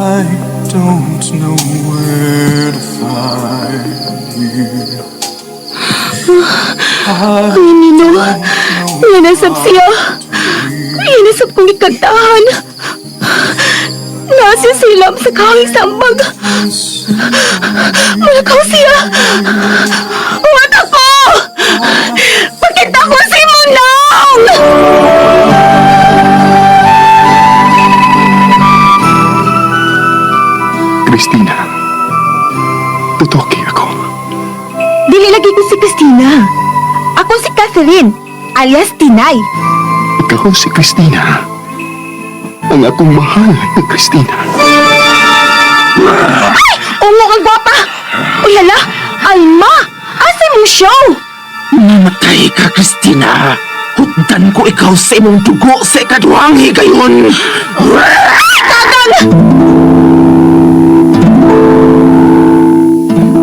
I don't know where to find you. I Ay, Nino. Nanasap siya. Ay, nasap kong ikantahan. Nasa silam sa kahig sambag. Malakaw siya. Huwag ako! Pakita ko si Munong! Christina, tutoki ako. Dili lagi ko si Christina. Ako si Catherine, alias Tinay. Ikaw si Christina. Ang akong mahal na Christina. Ay! Ungo kang gwapa! Uy, hala! Alma! Asa mong show? Namatay ka, Christina. Hutdan ko ikaw sa imong dugo sa ikaduhang higayon. Kagang!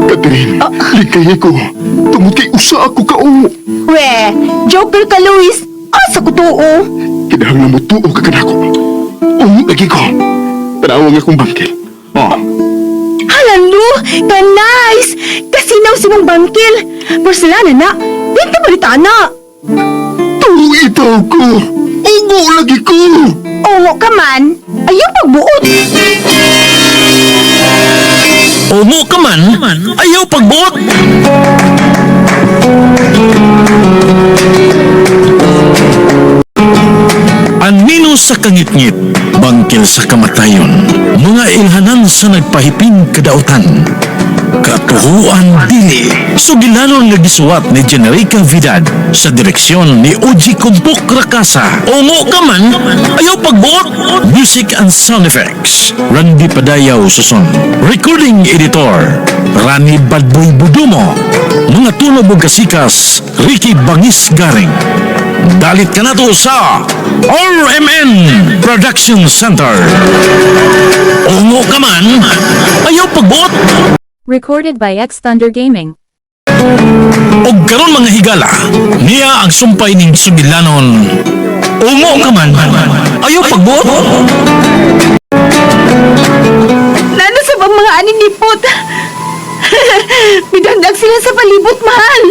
Catherine, ligay ko. Tungod kay usa ako kaungo. We, joker ka, Luis. Asa ko tuo? Kinahanglan mo tuo ka kanako. Ungo lagi ko. Tanawa nga akong bangkil. Oh, Hala, Lu! Ka-nice! Kasinaw si mong bangkil. Porcelana na. Pinta balita na. Tuo itaw ko. Ungo lagi ko. Ungo ka man, ayaw pagbuot. Ungo ka man, ayaw pagbuot. Anino sa kangitngit, bangkil sa kamatayon, mga ilhanan sa nagpahiping kadautan. Katuhuan dili, sugilanon nga gisuwat ni Generica Vidad sa direksyon ni Oji Kumpok Rakasa. Ungo ka man, ayaw pagbuot. Music and sound effects, Randy Padayaw Suson. Recording editor, Rani Badboy Budumo. Mga tunog ug kasikas, Ricky Bangis Garing. Dalit ka na to sa RMN Production Center. Ungo ka man, ayaw pagbuot. Recorded by X Thunder Gaming. Og karon mga higala, niya ang sumpay ning sugilanon. Ungo ka man, ayaw pagbuot. Lalo sa bang mga aninipot. Midandag sila sa palibot, mahal.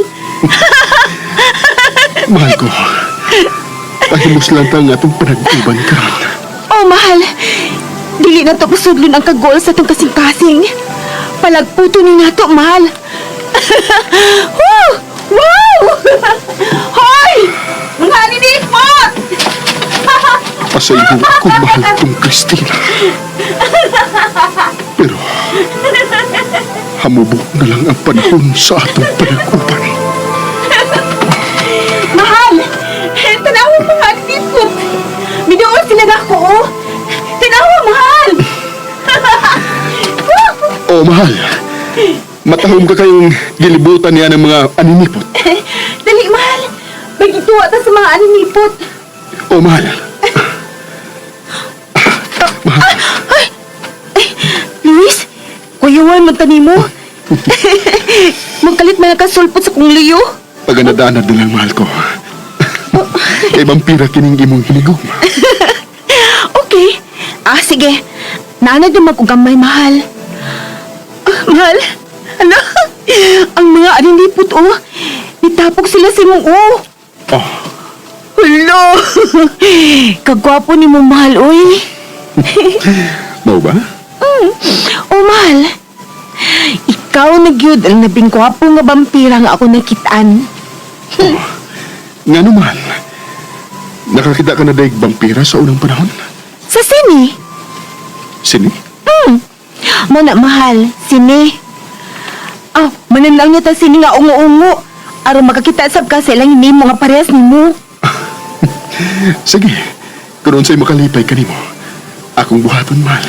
Mahal ko. Pahimus lang ta nga atong panag-uban karon. Oh, mahal. Dili na to pasudlon ang kagol sa itong kasing-kasing. Palagputo ni nato, mahal. Woo! Wow! Hoy! Mga aninipot! Pasaylo ako, mahal kong Christina. Pero, hamubok na lang ang panahon sa atong panag-uban. Mahal! Tanawa mga aninipot! Midoon sila na ako, oh! Tanawa, mahal! Oh, mahal. Matahom ka kayong gilibutan niya ng mga aninipot. Dali, mahal! Magituwa ta sa mga aninipot. Oh, mahal. Mahal. Luis, kuyuan man tani mo. Magkalit man nakasulpot sa kong liyo. Paganadaanad na lang, mahal ko. Kay vampira kining imong hinigugma. Okay. Ah, sige. Naanad na mag-ugamay, mahal. Ah, mahal? Ano? Ang mga aninipot, oh. Nitapok sila sa imong, oh. Oh, Hala! Kagwapo ni mo, mahal, oy. mao ba? Oh, mahal. Ikaw na gyud ang labing gwapo nga vampira nga ako nakitaan. Ngano, mahal? Nakakita ka na daig vampira sa unang panahon? Sa sini. Sini? Mo na, mahal. Sini. Ah, mananang niya ta sini nga ungo-ungo. Aron makakita sab ka sa ilang hinimo nga parehas nimo. Sige. Kung unsay makalipay kanimo. Akong buhaton, mahal.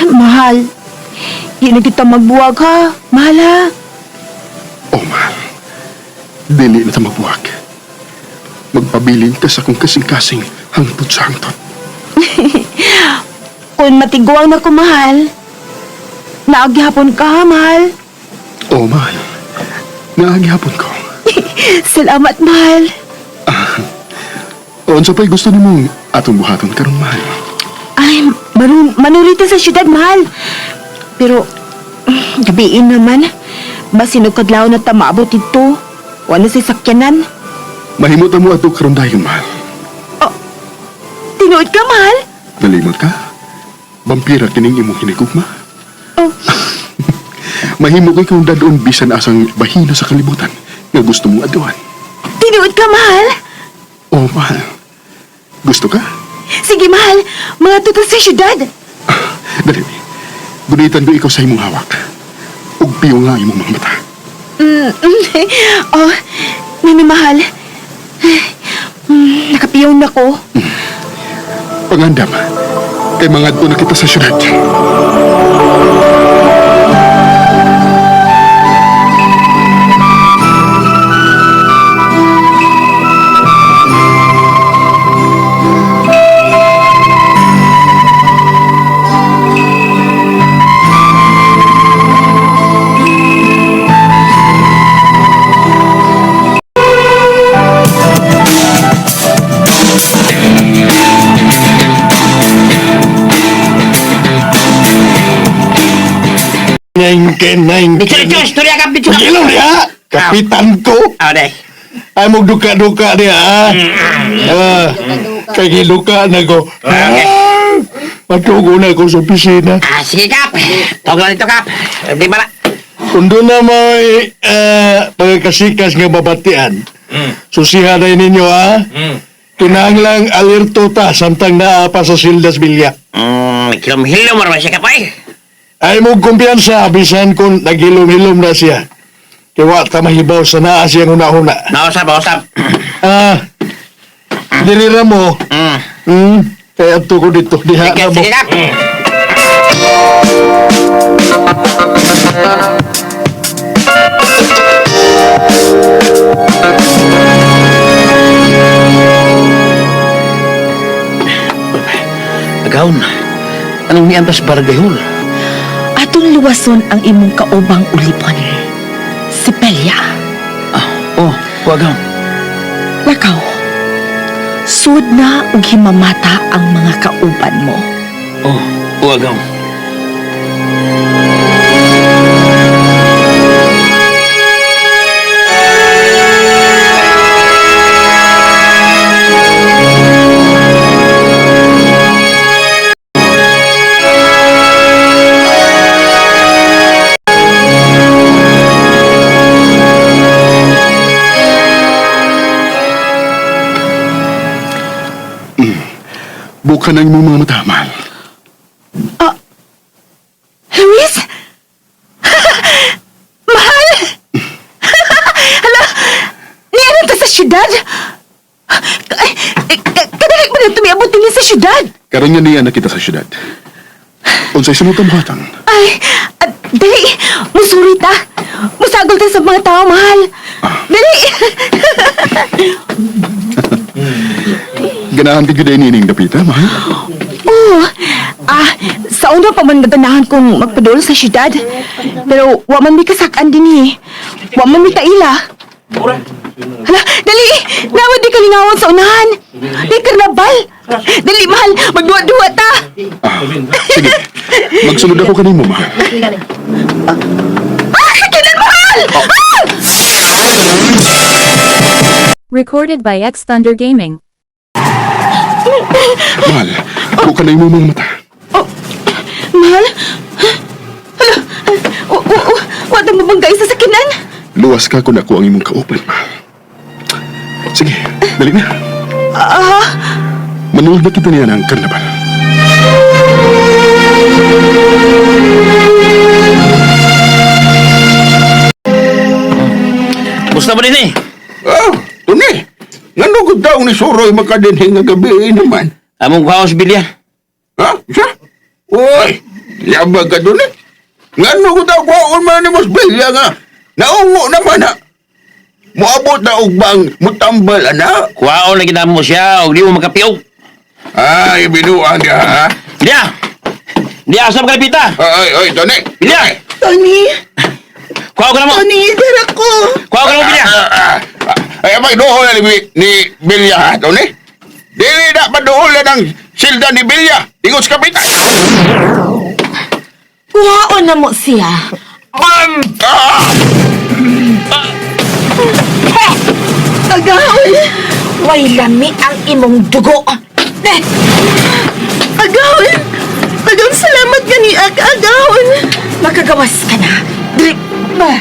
Mahal. Di na kita magbuwag ha. Mahal ha. Oh, mahal. Dili na ta magbuwag. Magpabilin ka sa akong kasing-kasing hangtod sa hangtod. Kung matiguang na ko, mahal. Naaghapon ka ha, mahal. Oh, mahal. Naagihapon ko. Salamat, mahal. O, unsa pa'y gusto nimong atong buhaton karon, mahal? Ay, Manurita sa syudad, mahal. Pero, gabiin naman. Basin og kadlaw na ta maabot dito. Wala sa sakyanan. Mahimot mo ato karon dayon, mahal. Tinuod ka, mahal? Nalimot ka? Vampira kining imong hinigugma. Oh, Mahimo kay kung dadon bisan asang bahina sa kalibutan nga gusto mong aduan. tinuod ka, mahal? Oh, mahal. Gusto ka? Sige, mahal. Mga tuta sa syudad. Dali. Gunitan ko ikaw sa imong hawak. Ug piyo nga imong mga mata. Oh, nini, mahal. Nakapiyaw na ko. Pangandam, kay mangadto na kita sa syudad. Neng, Diretso, istorya ka, bitso ka. Pagilom niya! Kapitan ko! Ah, day. Ay, magduka-duka niya, ah. Ah, kay giduka na ko. Ah, matugo na ko sa opisina. Ah, sige, Kap. Tawag lang dito, Kap. Di ba na? Kung doon na may pagkasikas nga babatian, susiha na ninyo, ah. Kinahanglang alerto ta samtang naa pa sa Sildas Villa. Hilom-hilom naman siya, Kap, ay. Ay mo kumpiyansa, bisan kung naghilom-hilom na siya. Kaya wa ta mahibaw sa naa siyang una-una. Nausap, nausap. Ah, dirira mo. Kaya ato ko dito. Diha Sige, na mo. sige, Kap. Agaw anong niantas barangay hall? Atong luwason ang imong kaubang ulipon. Si Pelia. Ah, oh, wagaw. Lakaw. Sud na og himamata ang mga kauban mo. Oh, wagaw. Buka na imong mga mata, mahal. Luis? Mahal! Hala! Niyan ta sa syudad? Kadali ba na tumiabot din sa syudad? Karon nga niya nakita sa syudad. Unsay sunod ang buhatan? Ay, dali! Musuri ta! Musagol ta sa mga tao, mahal! Dali! Ganahan ka gyud ay nining dapita, mahal. Oo. Ah, sa una pa man naganahan kong magpadol sa syudad. Pero wa man mi kasakan din eh. Wa man mi kaila. Hala, dali! Nawad di kalingawan sa unahan. Di karnabal. Dali, mahal. Magduwa-duwa ta. Ah, sige. Magsunod ako kanimo, mahal. Ah, sakinan, mahal! Ah! Recorded by X Thunder Gaming. Mahal, buka na imong mga mata. Oh, mahal? Hala, wa wa wa wa ta mabanggay sa sakinan. Luwas ka kung ako ang imong kauban, mahal. Sige, dali na. Ah, Manuod na kita niya ng karnabal. Gusto mo din eh. Oh, tuni. Ngano daw ni Suroy makadinhi nga gabi naman? Among kuhaon si Bilya. Ha? Siya? Uy, yabag ka dun eh. Ngano daw kuhaon man ni Mas Bilya nga. Naungo naman ha. Muabot na og bang mutambal ana. Kuhaon lagi na mo siya og di mo makapiog. Ay, binuang niya ha. Bilya! Bilya, asa mo kalipita? Ay, ay, tuni. Bilya! Tony, Kuhaon ka na mo! Tony, dara ko. Kuhaon ka na mo, Bilya! Ah, ah, ah. Ay, amay doon na ni Bilya ha, tuni. Dili na paduol na ng Silda ni Bilya, ingon sa kapitan. Kuhaon na mo siya. Ah! Agawon! Way lami ang imong dugo. Eh! Agawon! Agawon, salamat gani, Agawon! Makagawas ka na. Dili, ba?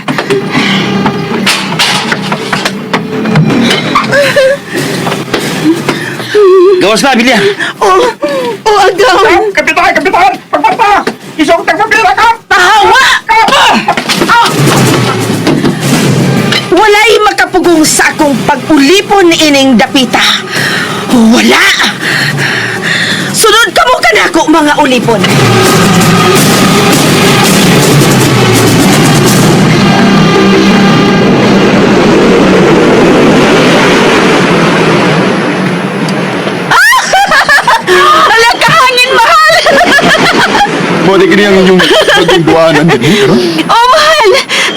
Gawas na, Bilya. Oh, oh, agawon! Kapitan, kapitan! Pagpapa! Isong tagpapira ka! Pahawa! Ah! Walay makapugong sa akong pag-ulipon ining dapita. Wala! Sunod ka mo kanako, mga ulipon. Wala kahangin, mahal! Mo di kini ang inyong bagong duanan din, no? Oh, mahal!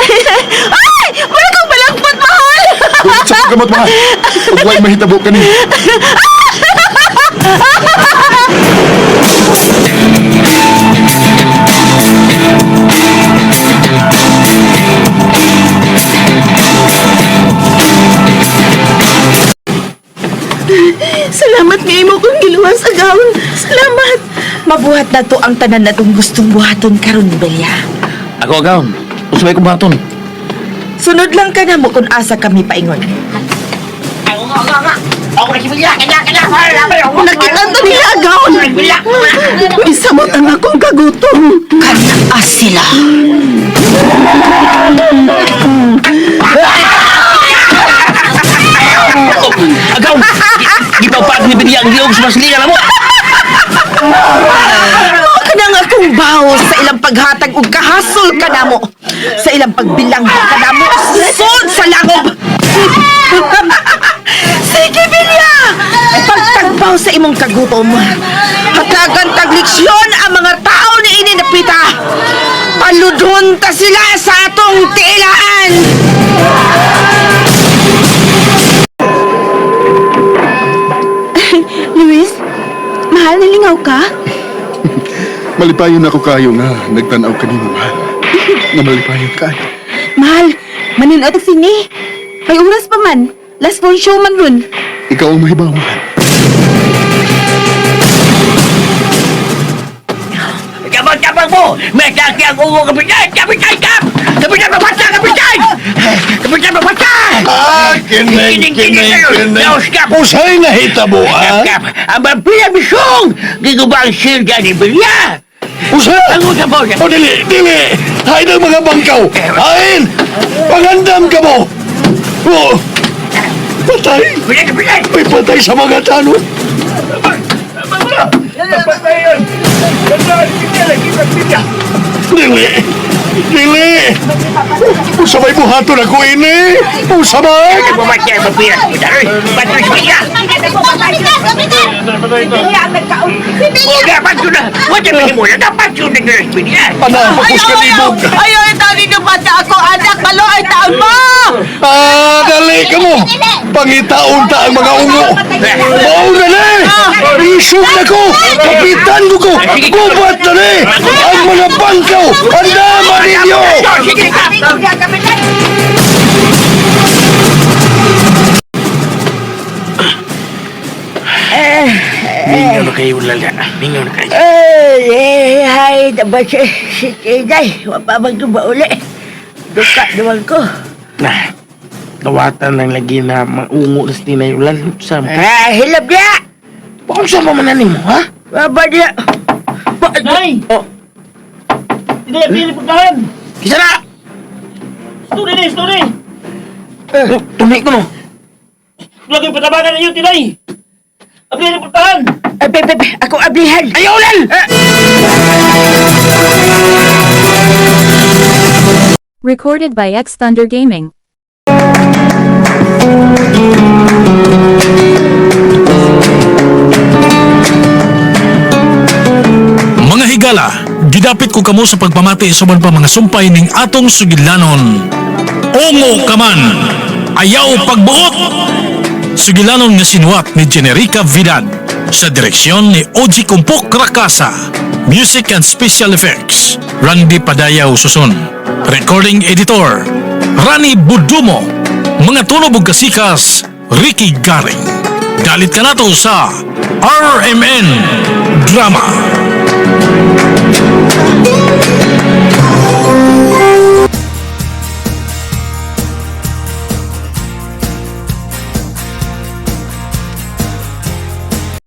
Ay! Wala kang balagpot, mahal! Dugit sa pagkamot, mahal. Ug way mahitabo kani. Salamat nga imo kong giluwas, agawon. Salamat! Mabuhat na to ang tanan na tong gustong buhaton karon, Belia. Ako, agaw. Usabay ko baton. Sunod lang ka na mo kung asa kami paingon. Nakita to nila, agawon! Isamot ang akong kagutom. Kanaa sila. Agaw! Gipagpaag ni Bilya ang giyog sa maslingan na mo. Mao ka na nga akong bawo sa ilang paghatag og kahasol ka namo. Sa ilang pagbilanggo ka namo, sud sa langob. Sige, Bilya! Pagtagbaw sa imong kagutom. Hatagan tag leksyon ang mga tao ni ini napita. Paludon ta sila sa atong tiilaan. Luis, mahal nalingaw ka? Malipayon ako kayo nga nagtan-aw kanimo, mahal. Nga malipayon kayo. Mahal, manunood og sine. May oras pa man. Last phone show man ron. Ikaw ang mahibaw, mahal. Kabang-kabang mo! May kaki ang ungo, kapitan! Kapitan, kap! Kapitan, mapatsa! Kapitan! Kapitan, mapatsa! Ah, kining, kining, kining. Laos, kap! Usay na hitabo, Kap, ah? kap! Ang vampira bisong! Gigubang silda ni Bilya! Usa! Ang usap mo! O, dili, dili! Hain ang mga bangkaw! Hain! Pangandam ka mo! O, patay! Kapitan, kapitan! May patay sa mga tanod! Dili! Dili! Usa may buhaton ako ini! Usa may! Mamatay ang vampira! Kapitan! Patay sa Bilya! O, dapat yun na! Wala ba mo na? Dapat yun na Bilya! Ana, pakus ka libog! Ayaw, tawag ninyo bata ako, anak, malo ay taon mo! Ah, dali ka mo! Pangitaon ta ang mga ungo! Mao na ni! Isog na ko! Kapitan ko ko! Gubat na ni! Ang mga bangkaw! Andama ninyo! Sige, kap! Mingaw na kayo, lala. Mingaw na kayo. Ay, ay, dapat si Tinay. Mapabag ko ba uli? Duka naman ko. Nah, dawatan lang lagi na maungo na sa tinay ulan. Sa Ah, hilap niya! Bakit sa mamanan mo, ha? Baba niya! Nay! Oh. Hindi, pili pagkahan! Kisa na! Story na, story! Tumi ko no. Lagi patabagan ninyo, Tinay! Abli na pagkahan! Ay, be, be, be, ako ablihan! Ayaw ulan! Recorded by X Thunder Gaming. Mga higala, gidapit ko kamo sa pagpamati sa uban pa mga sumpay ning atong sugilanon. Ungo ka man, ayaw pagbuot! Sugilanon nga sinuwat ni Generica Vidad. Sa direksyon ni Oji Kumpok Rakasa. Music and Special Effects, Randy Padayaw Susun. Recording Editor, Rani Budumo. Mga tunog ug kasikas, Ricky Garing. Dalit ka nato sa RMN Drama.